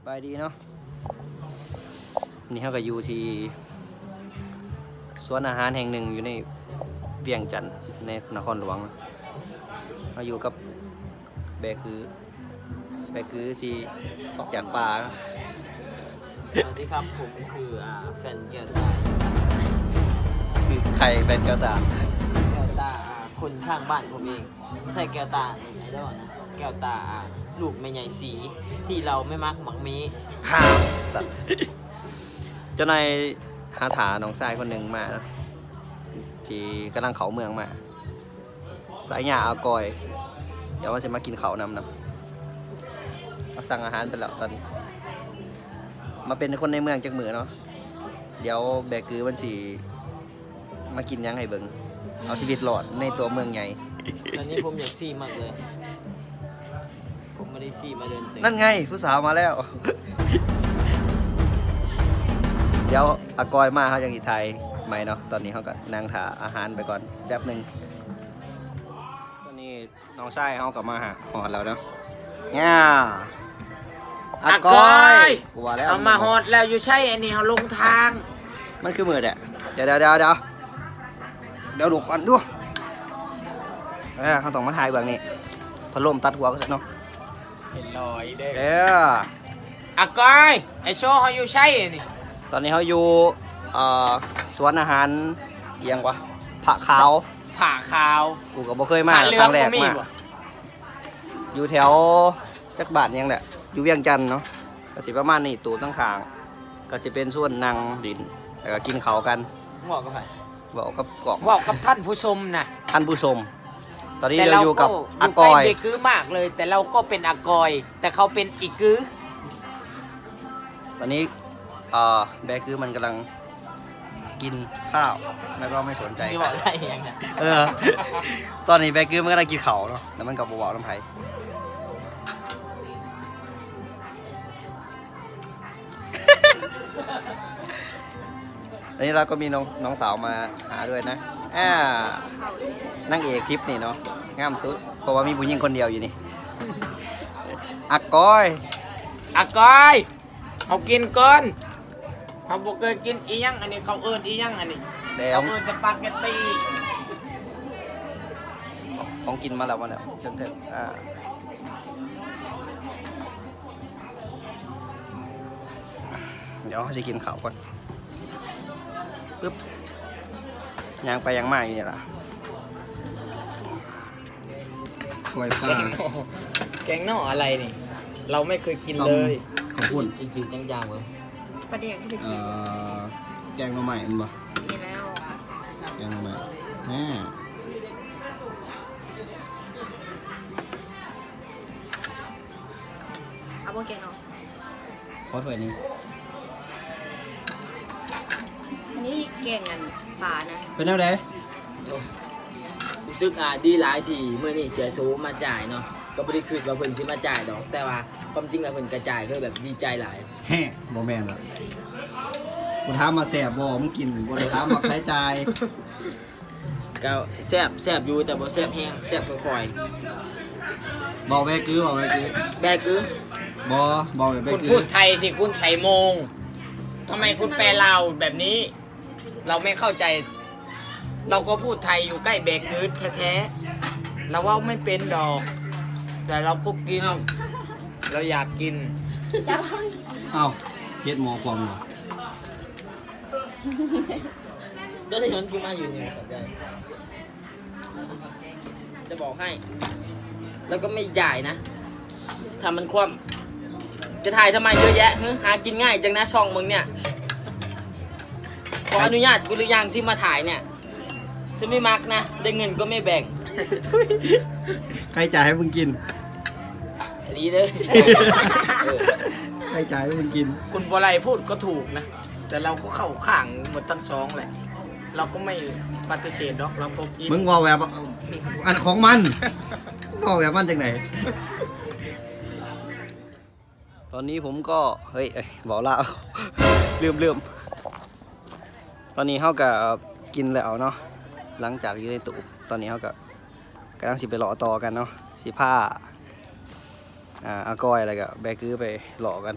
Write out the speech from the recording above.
ສະບາຍດີເນາະ ນີ້ເຮົາກໍຢູ່ທີ່ສວນອາຫານແຫ່ງໜຶ່ງຢູ່ໃນວຽງຈັນ ໃນນະຄອນຫຼວງ. ເຮົາຢູ່ກັບແບກື ແບກືທີ່ອອກຈາກປ່າ. ສະຫວັດດີຄັບ ຜົມຄື ອ່າ ແຟນແກ້ວຕາ ຄືໃຄແຟນແກ້ວຕາ? ແກ້ວຕາ ອ່າ ຄົນຂ້າງບ້ານຜົມເອງ. ບໍ່ໃຊ່ແກ້ວຕາເນັດໄອດອລນະ ແກ້ວຕາ ອ່າ ລູກແມ່ໃຫຍ່ສີ ທີ່ເຮົາໄມ່ມັກໝາກມີ. ພາມ ສັດ ເຈົ້ານາຍຫາຖ້ານ້ອງຊາຍຄົນໜຶ່ງມາເນາະ ທີ່ກຳລັງເຂົ້າເມືອງມາ ສາຍຍາອາກອຍ ດຽວວ່າຊິມາກິນເຂົ້ານຳນະ. ເຮົາສັ່ງອາຫານໄປແລ້ວຕອນນີ້ ມາເປັນຄົນໃນເມືອງຈັກມື້ເນາະ ດຽວແບກືມັນຊິ ມາກິນຫຍັງໃຫ້ເບິ່ງ ເອົາຊີວິດລອດໃນຕົວເມືອງໃຫຍ່. ຕອນນີ້ຜົມຢາກຊີ້ມາກເລີຍ ຜົມບໍ່ໄດ້ຊີ້ມາດົນເຕີບ. ນັ້ນໄງ ຜູ້ສາວມາແລ້ວ. ດຽວອາກອຍມາ ເຮົາຈັ່ງຊິຖ່າຍໃໝ່ເນາະ. ຕອນນີ້ເຮົາກໍນັ່ງຖ້າອາຫານໄປກ່ອນແປັບໜຶ່ງ. ຕອນນີ້ ນ້ອງຊາຍເຮົາກໍມາຫາ ຮອດແລ້ວເນາະ. ອາ ອາກອຍ ອາກອຍ ວ່າແລ້ວ ເຮົາມາຮອດແລ້ວ. ຢູ່ໃສ? ອັນນີ້ເຮົາຫຼົງທາງ. ມັນຄືມືດແທ້. ດຽວ ດຽວ ດຽວ ດຽວ ລຸກກ່ອນດູ. ເອີ ເຮົາຕ້ອງມາຖ່າຍເບື້ອງນີ້ ພັດລົມຕັດຫົວກັນເນາະ. ເຫັນນ້ອຍເດ້. ເອີ ອາກອຍ ໄອໂຊ ເຮົາຢູ່ໃສນີ້? ຕອນນີ້ເຮົາຢູ່ ເອີ ສວນອາຫານ ອີ່ຫຍັງວະ ຜາຂາວ. ຜາຂາວ ກູກໍບໍ່ເຄີຍມາ ຄັ້ງແລກມາ. ຢູ່ແຖວ ຈັກບ້ານຫຍັງແຫຼະ ຢູ່ວຽງຈັນເນາະ. ກໍຊິປະມານນີ້ ຕູບທາງຂ້າງ ກໍຊິເປັນສວນນັ່ງຫຼິ້ນ ແລ້ວກໍກິນເຂົ້າກັນ. ເວົ້າກັບໃຜ? ເວົ້າກັບກ້ອງ ເວົ້າກັບທ່ານຜູ້ຊົມນະ ທ່ານຜູ້ຊົມ. ຕອນນີ້ເຮົາຢູ່ກັບອາກອຍ. ແຕ່ເຮົາກໍຢູ່ໃກ້ເບກືມາກເລີຍ ແຕ່ເຮົາກໍເປັນອາກອຍ ແຕ່ເຂົາເປັນອີກື. ຕອນນີ້ ເອີ ແບກືມັນກຳລັງກິນຂ້າວ ແລ້ວກໍໄມ່ສົນໃຈ ເວົ້າໄດ້ຫຍັງນະ. ເອີ ຕອນນີ້ແບກືມັນກຳລັງກິນເຂົ້າເນາະ ແລ້ວມັນກໍບໍ່ເວົ້ານຳໃຜ. ອັນນີ້ເຮົາກໍມີນ້ອງ ນ້ອງສາວມາຫາດ້ວຍນະ. ອາ ນາງເອກທຣິບນີ້ເນາະ ງາມສຸດ ເພາະວ່າມີຜູ້ຍິງຄົນດຽວຢູ່ນີ້. ອາກອຍ ອາກອຍ ເຮົາກິນກ່ອນ ເຮົາບໍ່ເຄີຍກິນ. ອີ່ຫຍັງອັນນີ້ ເຂົາເອີ້ນອີ່ຫຍັງອັນນີ້? ແດງ ເຂົາເອີ້ນສະປາເກັດຕີ. ຂອງກິນມາແລ້ວ ມາແລ້ວ ເຖິງໆ. ອາ ດຽວເຮົາຊິກິນເຂົ້າກ່ອນ. ປຶບ ຍ່າງໄປຍ່າງມາຢູ່ນີ້ລະ. ກ້ອຍປາ ແກງໜໍ່ ແກງໜໍ່ອະໄລນີ້ ເຮົາໄມ່ເຄີຍກິນເລີຍ. ເຂົ້າປຸ້ນ ຈິງໆ ຈັງໆ ເບິ່ງ ປາແດກທີ່ເປັນ ເອີ ແກງໜໍ່ໄມ້ແມ່ນບໍ່? ນີ້ແລ້ວ ແກງໜໍ່ໄມ້ ແນ່ ເອົາບໍ່ແກງໜໍ່? ຂໍຖ້ວຍໜຶ່ງ. ອັນນີ້ແກງອັນປານະ. ເປັນແນວໃດ? ໂອ້ ຮູ້ສຶກ ອ່າ ດີຫຼາຍທີ່ມື້ນີ້ເສຍໂສມາຈ່າຍເນາະ. ກໍບໍ່ໄດ້ຄິດວ່າເພິ່ນຊິມາຈ່າຍດອກ ແຕ່ວ່າຄວາມຈິງແລ້ວເພິ່ນກະຈ່າຍ ຄືແບບດີໃຈຫຼາຍ. ແຮະ ບໍ່ແມ່ນລະ ກູຖາມວ່າແຊບບໍ່ ມຶງກິນ ບໍ່ໄດ້ຖາມວ່າໃຜຈ່າຍ. ກໍແຊບ ແຊບຢູ່ ແຕ່ບໍ່ແຊບແຮງ ແຊບຄ່ອຍໆ. ເວົ້າແບກື ເວົ້າແບກື ແບກື ບໍ່ ເວົ້າແບ ແບ ຄຸນ ກື ພູດໄທຊິ ຄຸນໄຊໂມງ ທຳໄມຄຸນແປລາວແບບນີ້? ເຮົາໄມ່ເຂົ້າໃຈ ເຮົາກໍພູດໄທຢູ່ໃກ້ແບກືແທ້ໆ ເຮົາເວົ້າໄມ່ເປັນດອກ ແຕ່ເຮົາກໍກິນ ເຮົາຢາກກິນ. ເອົ້າ ເຮັດໝໍຄວ່ຳເນາະ. ກໍເລີຍມັນຄືມາຢູ່ນີ້ ເຂົ້າໃຈ ຈະບອກໃຫ້ ແລ້ວກໍໄມ່ຈ່າຍນະ ຖ້າມັນຄວ່ຳ ຈະຖ່າຍທຳໄມເຍອະແຍະ? ຫື ຫາກິນງ່າຍຈັງນະ ຊ່ອງມຶງເນີ້ຍ. ຂໍອະນຸຍາດກູຫຼືຍັງທີ່ມາຖ່າຍເນີ້ຍ? ຊິໄມ່ມັກນະ ໄດ້ເງິນກໍໄມ່ແບ່ງ. ໃຜຈ່າຍໃຫ້ມຶງກິນ? ດີເດີ ເອີ ໃຜຈ່າຍໃຫ້ມຶງກິນ? ຄຸນບໍ່ໄລ່ພູດກໍຖືກນະ ແຕ່ເຮົາກໍເຂົ້າຂ້າງໝົດທັງສອງແຫຼະ ເຮົາກໍໄມ່ປະຕິເສດດອກ ເຮົາກໍກິນ. ມຶງເວົ້າແບບ ອັນຂອງມັນ ເວົ້າແບບມັນຈັ່ງໃດ? ຕອນນີ້ຜົມກໍ ເຮີ້ຍ ເວົ້າລາວ ລືມໆ. ຕອນນີ້ເຮົາກໍກິນແລ້ວເນາະ ຫຼັງຈາກຢູ່ໃນຕູ້ ຕອນນີ້ເຮົາກໍກຳລັງຊິໄປເລາະຕໍ່ກັນເນາະ ຊິພາ ອາ ອາກອຍ ແລ້ວກໍແບກືໄປເລາະກັນ.